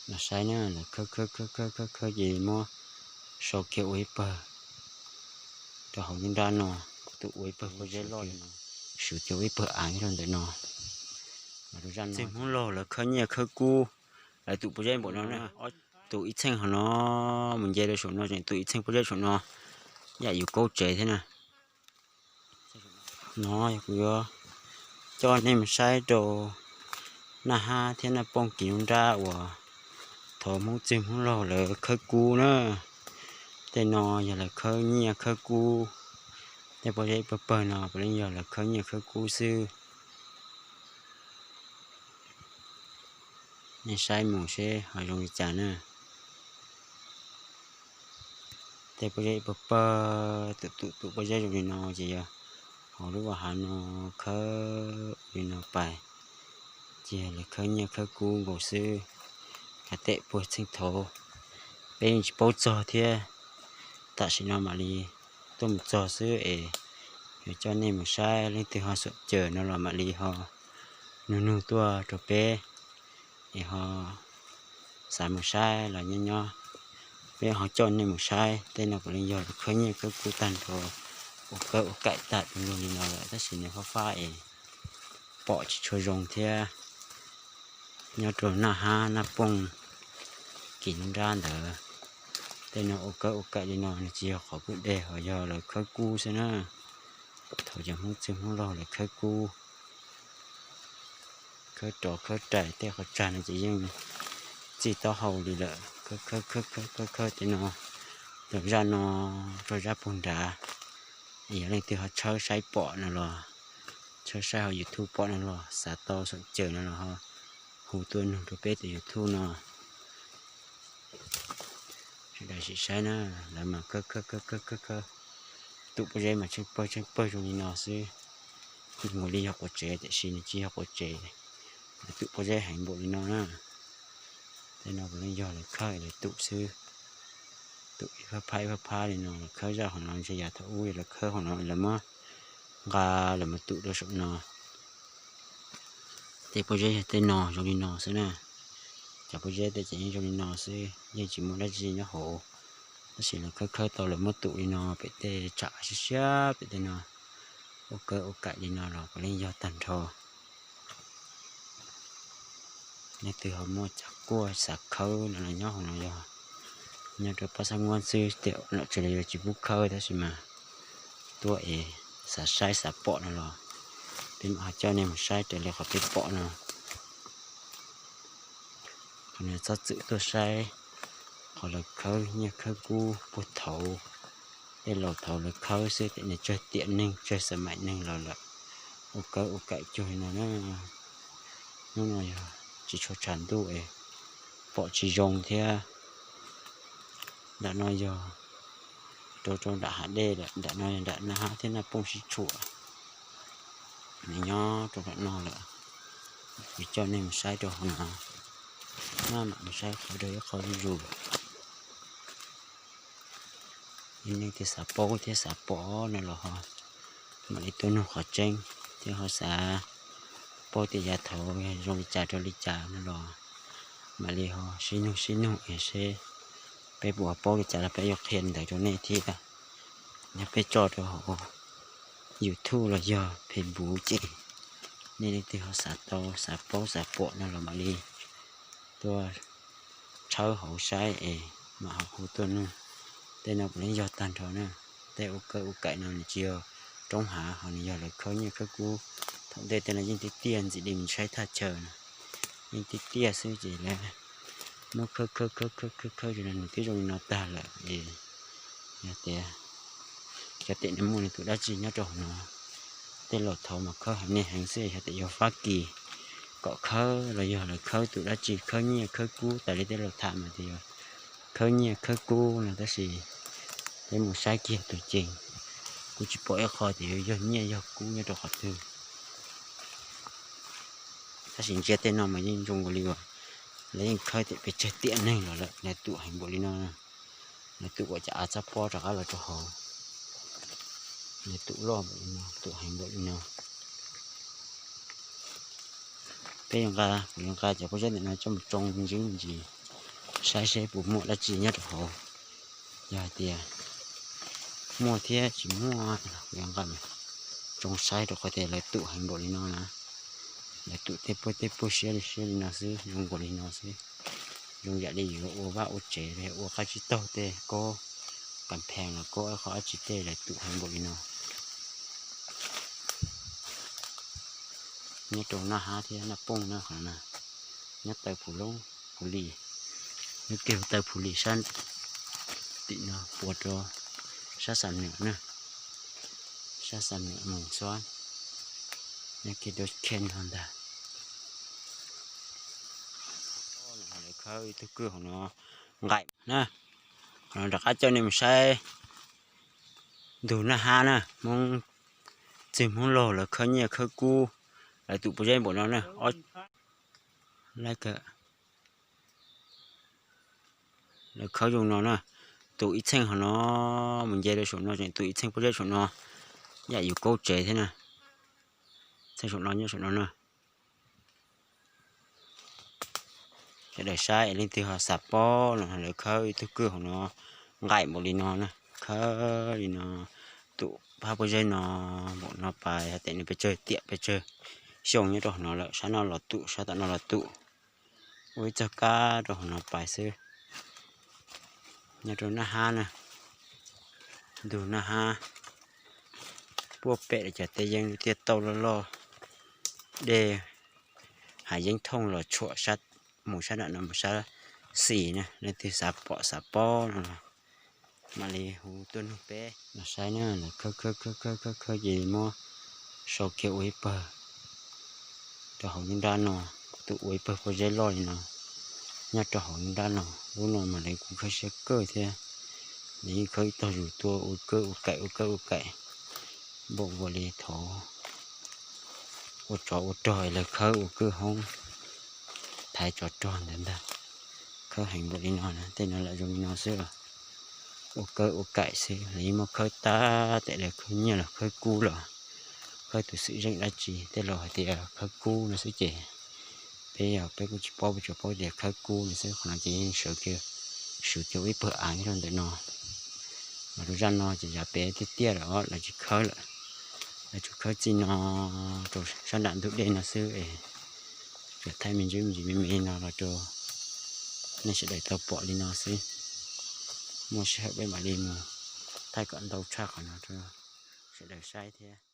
Los saib na, lawv khawb khawb khawb khawb khawb khawb ces muab sau kiag ua ib pawg rau hauv lub nrab no, tus ua ib pawg pob zeb loj, suav kiag ua ib pawg av rau ntawm no. Txwg Hmoob Lauj lawv khawb nyiaj khawb kub, lawv tus pob zeb npaum no na, tus ib txheej hauv no mus nce rau saum no, tseem tus ib txheej pob zeb saum no, yam yus kaub tsev thiab na. No yog kuv yuav coj nej mus saib rau Naj Hab thiab Naj Pooj kis nruab nrab uas thov Hmoob Txwg Hmoob Lauj lawv khawb kub na. Tej no yog lawv khawb nyiaj khawb kub. Tej pob zeb pawg pawg no puav leej yog lawv khawb nyiaj khawb kub xwb. Nej saib mus seb ho zoo li cas na. Tej pob zeb pawg pawg, tus tus tus pob zeb zoo li no ces yog hauv lub vaj hav no khawb li no pais, ces yog lawv khawb nyiaj khawb kub nkaus xwb. Kav tes puag txheej thaud peb yeej tsis paub txog thiab, tam sim no mam li tuaj mus txog xwb es yuav coj nej mus saib, leej twg ho xom cawm no los mam li ho nug nug tuaj rau peb es ho xav mus saib los nyob nyob, peb ho coj nej mus saib. Tej no puav leej yog khawb nyiaj khawb kub tag nrho, ua kawb ua kaim tag du lug li no lawm tab sis nws fab fab es pom tsis tshua zoo thiab. Nyob rau Naj Hab Naj Pooj kis nruab nrab ntawd, tej no ua kawb ua kaim li no nws tsis yog qhov kub deg, ho yog lawv khawb kub xwb na. Thaum cov Hmoob Txwg Hmoob Lauj lawv khawb kub, khawb rov khawb rais, tej qhov tsag no ces yeej txij taub hau li lawm. Khawb khawb khawb khawb khawb tej no, rau zaj no rau zaj puag nrad. Yog leej twg ho tshawb saib pom no los, tshawb saib hauv YouTube pom no los, xav tau xom cawm no los ho hu tuaj nug rau peb tus YouTube no. Sawv daws sim saib na, lawv mas khawb khawb khawb khawb khawb khawb, tus pob zeb mas tsheej pawg tsheej pawg zoo li no xwb. Zoo nkaus li yog quav tsev tiam sis nws tsis yog quav tsev, lawv tus pob zeb heev npaum li no na. Tej no puav leej yog lawv khawb lawv tus xwb. Tus ib phab phab ib phab phab li no, lawv khawb zaj hauv no ntshe yav thaum ub lawv khawb hauv no lawv muab nqa lawv mus tus rau saum no. Tej pob zeb yog tej no zoo li no xwb na. Cov pob zeb tej ces yeej zoo li no xwb, yeej tsis muaj dab tsi nyob hauv. Tab sis lawv khawb khawb tau lawv muab tus li no pem tej tsam siab siab pem tej no, ua kawb ua kaim li no los puav leej yog tag nrho. Leej twg ho muaj cov kuaj xav khawb no los nyob hauv no yog nyob rau pab xab nguab xwb, tej nom tswv los yuav tsis pub khawb tab sis mas tuaj es xav saib xav pom no los peb mam ho coj nej mus saib raws li qhov peb pom no. Qhov no txhob txwm tuaj saib qhov lawv khawb nyiaj khawb kub puag thaud, tej laus thaud lawv khawb xwb, tej no tsawg tiam neeg tsawg xav maim neeg los lawm, ua kawb ua kaim cuag li no na. Hnub no yog tsis tshua tshav ntuj es pom tsis zoo thiab. Nram no yog rau rau nram hav dej lawm, nram no yog nram Naj Hab thiab Naj Pooj sib tshuam. Nws nyob rau nram no lawm, kuv coj nej mus saib rau hauv no, maj mam mus saib qhov dawb ib qho zuj zus. Yog nej twg xav paub thiab xav pom no los ho mam li tuaj nug qhov tseeb, thiab ho xav paub tias yav thaud zoo li cas rau li cas no los mam li ho sib nug sib nug es seb peb puas paub li cas los peb yuav qhia ntawd rau nej thiab. Yog peb tso rau hauv YouTube los yog Facebook ces nej leej twg ho xav tau xav paub xav pom no los mam li tuaj tshawb hauv saib es mam ho hu tuaj nug. Tej no puav leej yog tag nrho na. Tej ua kawb ua kaim no nws tsis yog roob hav ho nws yog lawv khawb nyiaj khawb kub. Thaum ntej tej no yeej tiaj tiaj ntxim li mus saib thaj chaw no, yeej tiaj tiaj xwb ces lawv muab khawb khawb khawb khawb khawb khawb li no nws twb zoo li no tag lawm es yog tias cov tiam no muaj nws tus dab tsi nyob rau hauv no. Tej laus thaud mas khawb heev niaj heev xwb, yog tias yog Fab Kis kom khawb los yog lawv khawb tus dab tsi khawb nyiaj khawb kub tas li tej laus tham mas tias yog khawb nyiaj khawb kub no tab sis peb mus saib kiag tus ceev kuj tsis pom ib qho tias yuav yog nyiaj yog kub nyob rau qhov twg. Tab sis ntsia tej no mas yeej zoo nkaus li uas lawv yeej khawb tias pes tsawg tiam neeg los lawm, lawv tus heev npaum li no. Lawv tus ua cas av txaj pob rov qab los rau hauv. Lawv tus loj npaum li no, tus heev npaum li no. Peb yuav nqa, kuv yuav nqa cov pob zeb ntawm no coj mus tsoo me ntsis me ntsis, Saib seb puas muaj dab tsi nyob rau hauv. Yog hais tias muaj thiab tsis muaj los kuv yuav nqa mus tsoo saib rau qhov tias lawv tum heev npaum li no na. Lawv tum tej puag tej puag siab li siab li no xwb, zoo nkaus li no xwb. Zoo yam li yuav ua vaj ua tsev los ua qab tsib taug tej kaub kas phees los kaub qhov dab tsi tej lawv tum heev npaum li no. Nyob rau Naj Hab thiab Naj Pooj na qhov no na, nyob taw Phu Loob, Phu Lis, nyob kiag taw Phu Lis sab tim no puas rau sab Xam Nuam na, sab Xam Nuam Moos Xob, nyob kiag rau Khej no ntag. Lawv khawb ib tug kwj hauv no nqaim na, qhov no rov qab coj nej mus saib ntug Naj Hab na, Hmoob txwg Hmoob laug lawv khawb nyiaj khawb kub, lawv tum pob zeb npaum no na. Ob, lawv khawb, lawv khawb zoo no na, tus ib txheej hauv no mus nce rau saum no tseem tus ib txheej pob zeb saum no, yam yus kaub tsev thiab na. Txheej saum no nyob saum no na. Sawv daws saib leej twg ho xav paub los lawv khawb ib tug kwj hauv no nqaim npaum li no na, khawb li no, tum phab pob zeb no, npaum no pais hais tias nws pes tsawg tiam pes tsawg xyoo nyob rau hauv no lawm, sab no los tum sab tom no los tum, ua ib txog kab rau hauv no pais xwb. Nyob rau Naj Hab na, ntug Naj Hab, puag pem cov teb yeeb lub tiaj tauj loj loj, dej hav yeeb thooj los tshuam sab, mus sab nram no mus sab xis na, leej twg xav pom xav paub no los mam li hu tuaj nug peb los saib na. Lawv khawb khawb khawb khawb khawb khawb ces muab sau kiag ua ib pawg rau hauv lub nrab no, tus ua ib pawg pob zeb loj li no nyob rau hauv lub nrab no. Lub no mas lawv kuj khawb siab kawg thiab, lawv yeej khawb ib tog zus tuaj ua kawb ua kaim ua kawb ua kaim, npaum nkaus li thaum ua tsov ua rog lawv khawb ua kwj hoob thaiv tsov rog ntawd ntag. Khawb heev npaum li no na, tej no lam zoo li no xwb los ua kawb ua kaim xwb, lawv yeej muab khawb tag, tej lawv khawb nyiaj los khawb kub los khawb tus xwm zeej dab tsi, tej laus hais tias khawb kub no xwb ces peb yog peb kuj tsis paub, peb tsuas paub tias khawb kub no xwb. Qhov no ces yeej sawv kiag, sawv kiag ua ib pawg av nyob rau ntawm no. Mas rau zaj no ces yav pem tiaj tiaj lawm, lawv tsis khawb lawm, lawv tsuas khawb txij no rau sab nram ntug dej no xwb es tsuas thaij me ntsis me ntsis me me no los rau nej sawv daws tau pom li no xwb. Muaj sij hawm peb mam li mus thaij kom ntau tshaj qhov no rau sawv daws saib thiab.